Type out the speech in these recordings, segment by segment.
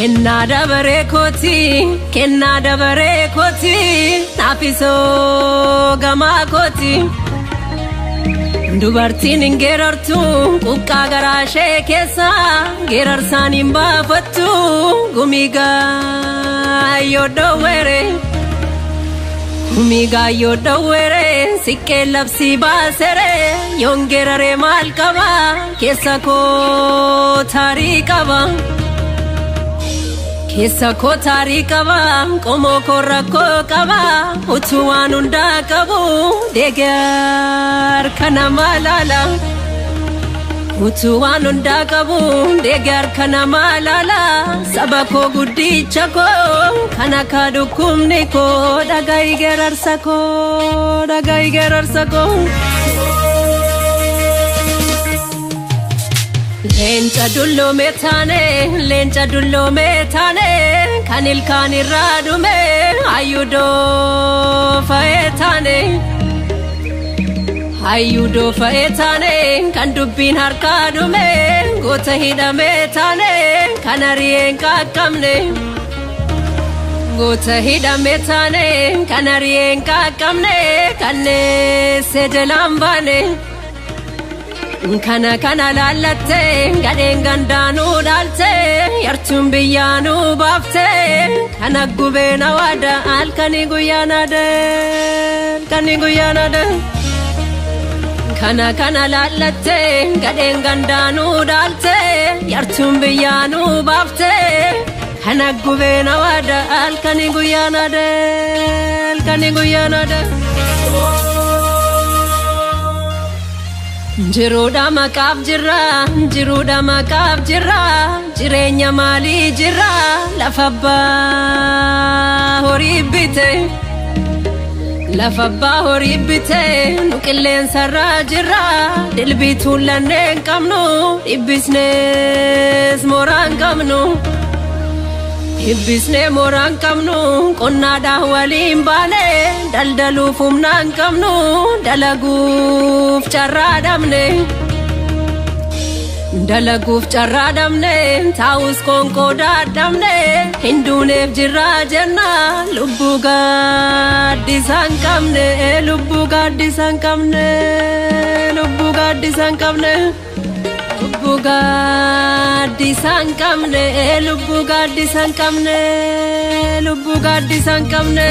Kennaa dabaree kooti, kennaa dabaree kooti, naafisoo gamaa kooti. Dubartiin hin geerartu quqqaa garaa ishee keessa, geerarsaan hin baafattu gumii gaayyoo dhoowwere. Gumii gaayyoo dhoowwere siqqee labsii baasere, yoon geeraree maal qaba, keessa koo taarii qaba. Keessa koo taarii qaba, qomoo koo rakkoo qaba, utuu waan hundaa qabu deegar kana maalaala. Utuu waan hundaa qabu deegar kana maalaala, saba koo guddicha koo kan akka dhukkubni koo, dhaga'i geerarsa koo, dhaga'i geerarsa koo. Leenca dulloome taane, leenca dulloome taane, kan ilkaan irraa dhume hayyuu fa'ee taane. Hayyuu fa'ee taane, kan dubbiin harkaa dhume goota hidhame taane, kan ari'een qaqqabne. Goota hidhame taane, kan ari'een qaqqabne, kanneesse jalaan baane. Kana kana laallattee gadheen gandaanuu dhaaltee, yartuun biyyaanuu baaftee, kana gubeen awaada halkanii guyyaan aade, halkanii guyyaan aade. Kana kana laallattee gadheen gandaanuu dhaaltee, yartuun biyyaanuu baaftee, kana gubeen awaada halkanii guyyaan aade, halkanii guyyaan aade. Jiruudha maqaaf jirra, jiruudha maqaaf jirra, jireenya maalii jirra, lafa abbaa horii bite. Lafa abbaa horii bite, nu qilleensarraa jirra, dilbii tuullannee hin qabnu, dhibbisnees mooraa hin qabnu. Dhibbisnee mooraa hin qabnu, qonnaadhaan waliin baane, daldaluuf humna hin qabnu, dalaguuf carraa dhabne. Dalaguuf carraa dhabne, taa'us qoonqoo dadhabne, hin duuneef jirraa jenna, lubbuu gaaddisa hin qabne, lubbuu gaaddisa hin qabne, lubbuu gaaddisa hin qabne. Lubbuu gaaddisa hin qabne, lubbuu gaaddisa hin qabne, lubbuu gaaddisa hin qabne.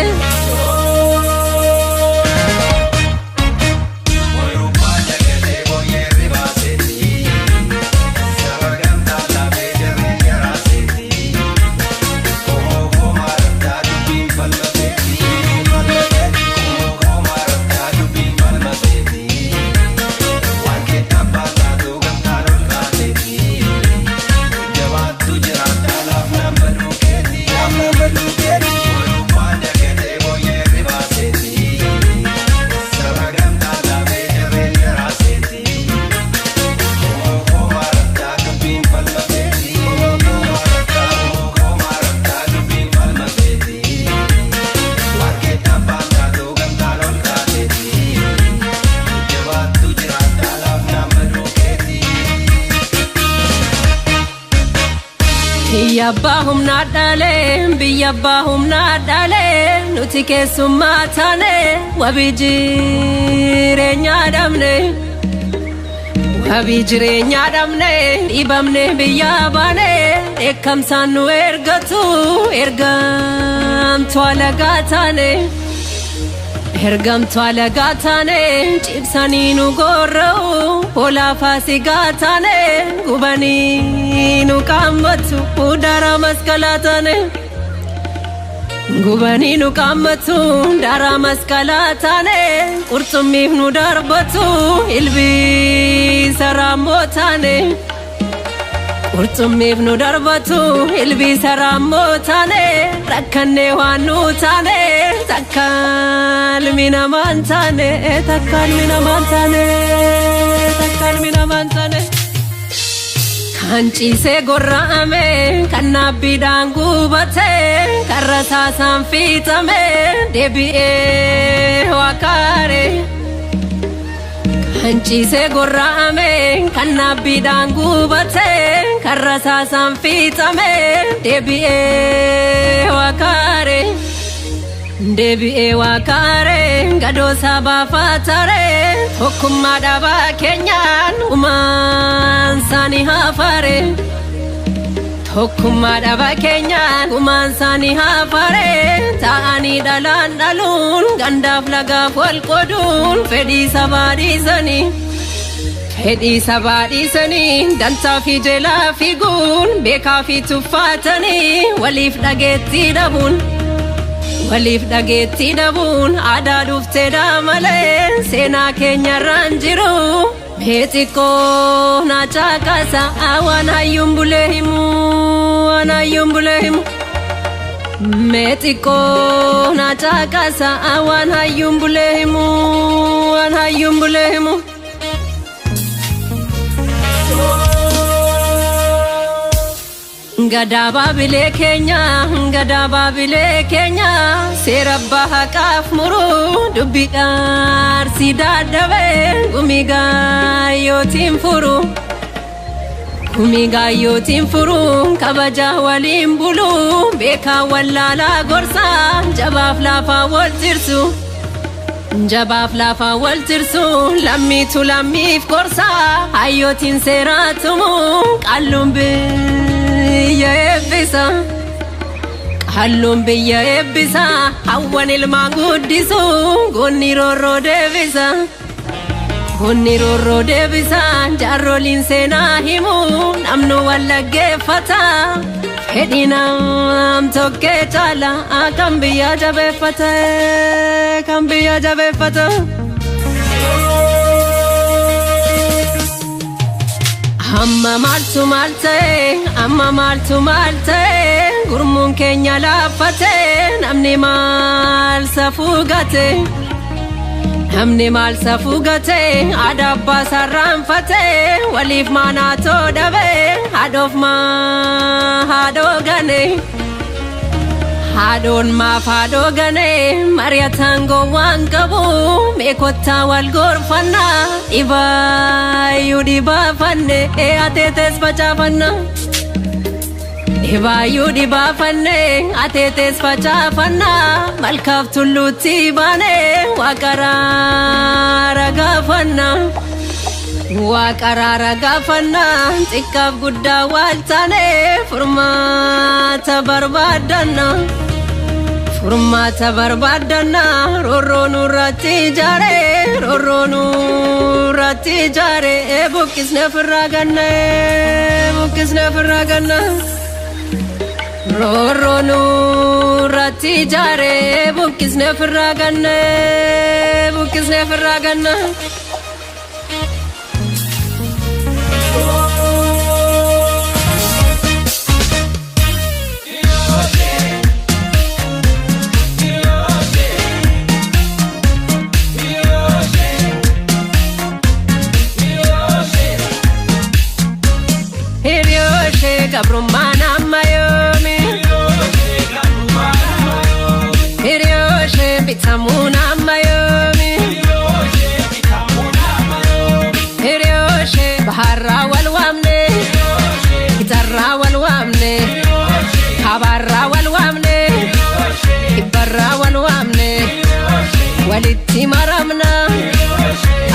Biyya abbaa humnaa dhalee, biyya abbaa humnaa dhalee, nuti keessummaa taane, wabii jireenyaa dhabne. Wabii jireenyaa dhabne, dhiibamne biyyaa baane, dheekkamsaan nu ergatu, ergamtuu alagaa taane. Ergamtuu alagaa taane, cibsanii nu gorra'u, hoolaa faasigaa taane, gubanii nu qaammatu, daaraa masqalaa taane. Gubanii nu qaammatu, daaraa masqalaa taane, qurxummiif nu darbatu, ilbiisa raammoo taane. Qurxummiif nu darbatu, ilbiisa raammoo taane, rakkannee waan nu taane, takka ilmi namaa hin taane, takka ilmi namaa hin taane, takka ilmi namaa hin taane. Kan ciisee gorra'ame, kan naabbiidhaan gubate, kan rasaasaan fiixame, deebi'ee waa kaare. Kan ciisee gorra'ame kan naabbiidhaan gubate kan rasaasaan fiixame deebi'ee wakaare. Deebi'ee wakaare gadoo sabaafatare tokkummaa dhabaa keenyaan uumaan isaanii hafare. Tokkummaa dhabaa keenyaan uumaan isaanii hafare ta'anii dhalaan dhaluun gandaaf lagaaf wal qooduun fedhii sabaa dhiisanii. Fedhii sabaa dhiisanii dantaa fi jelaa fiiguun beekaa fi tuffaatanii waliif dhageettii dhabuun. Waliif dhageettii dhabuun aadaa dhufteedha malee seenaa keenyarraan jiru. Mee xiqqoo na caqasa waan hayyuun bulee himu waan hayyuun bulee himu. Mee xiqqoo na caqasa waan hayyuun bulee himu waan hayyuun bulee himu. Gadaa baabilee keenya gadaa baabilee keenya seera abbaa haqaaf muruu dubbii dhaarsii dadhabee gumii gaayyootiin furu. Gumii gaayyootiin furu kabaja waliin bulu beekaa wallaalaa gorsaa jabaaf laafaa wal tirsu. Jabaaf laafaa wal tirsu lammiitu lammiif gorsaa hayyootiin seeraa tumu qalluun biyya eebbisa. Qalluun biyya eebbisa hawwan ilmaan guddisu goonni roorroo deebisa. Goonni roorroo deebisa jaarroliin seenaa himu namnu wallaggeeffata. Fedhii nam tokkee caala kan biyya jabeeffata kan biyya jabeeffata. Amma maaltu maal ta'e amma maaltu maal ta'e gurmuun keenya laaffate namni maal safuu gate. Namni maal safuu gate aadaa abbaa sarraanfate waliif maanaatoo dhabe haadhoof maa haadhoo gane. Haadhoon maaf haadhoo gane mari'ataan gowwaan qabu meekottaa wal gorfannaa dhibaayyuu dhibaafanne ateetes facaafanna. Dhibaayyuu dhibaafanne ateetes facaafanna malkaaf tulluutti baane waaqaraara gaafanna. Waaqaraara gaafanna xiqqaaf guddaa wal taane furmaata barbaaddanna. Furmaata barbaaddanna roorroo nurratti ijaare roorroo nurratti ijaare buqqisne ofirraa ganna buqqisne ofirraa ganna. Roorroo nurratti ijaare buqqisne ofirraa ganna buqqisne ofirraa ganna. Hiriyooshe gabrummaan amma yoomi. Hiriyooshe bitamuun amma yoomi. Hiriyooshe baharraa wal waamne. Gitarraa wal waamne. Kabaarraa wal waamne. Kibbarraa wal waamne. Walitti maramna.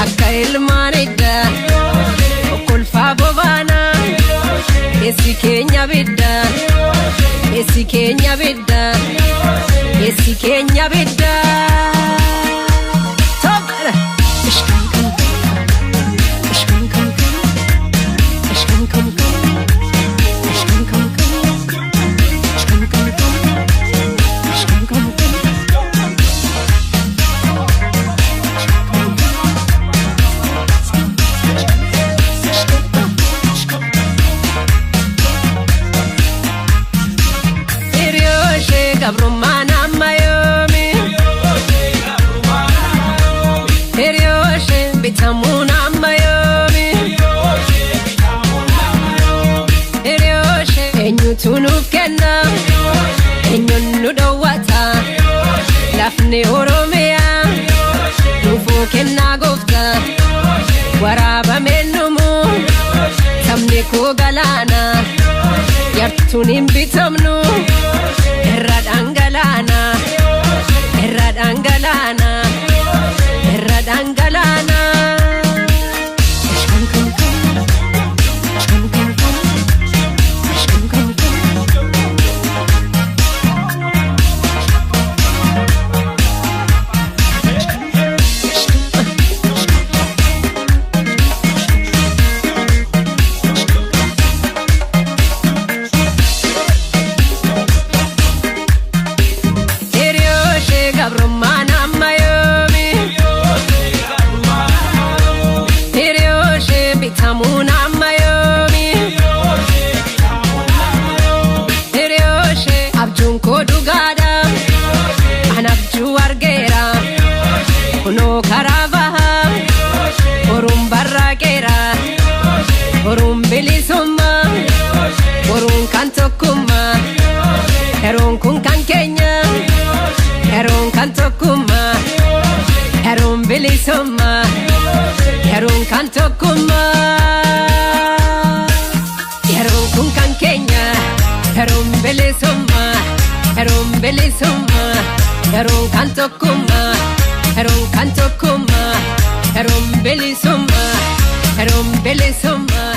Akka ilmaan idda. Okkolfaa bobaana. Keessi keenya bidda. Keessi keenya bidda. Keessi keenya bidda. Tokko. Ishkan kam kam. Ishkan kam kam. Ishkan kam kam. Ishkan kam kam. Ishkan kam kam. Ishkan kam kam. Hiriyooshe gabrummaan amma yoomi. Hiriyooshe bitamuun amma yoomi. Hiriyooshe eenyutu nuuf kenna? Eenyuun nu dhowwata? Lafni Oromiyaa nuufuu kennaa gooftaa. Waraabameen dhumu sabni koo galaana. Yartuun hin bitamnu irra dhangalaana. Irra dhangalaana. Irra dhangalaana. Hiriyooshe gabrummaan amma yoomi? Hiriyooshe bitamuun amma yoomi? Hiriyooshe abjuun koo dhugaadha. An abjuu argeera. Kunoo karaa baha. Boruun barraaqeera. Boruun bilisummaa. Boruun kan tokkummaa. Yeroon kun kan keenya. Yeroon kan tokkummaa. Yeroon bilisummaa. Yeroon kan tokkummaa. Yeroon kun kan keenya. Yeroon bilisummaa. Yeroon bilisummaa. Yeroon kan tokkummaa. Yeroon kan tokkummaa. Yeroon bilisummaa. Yeroon bilisummaa.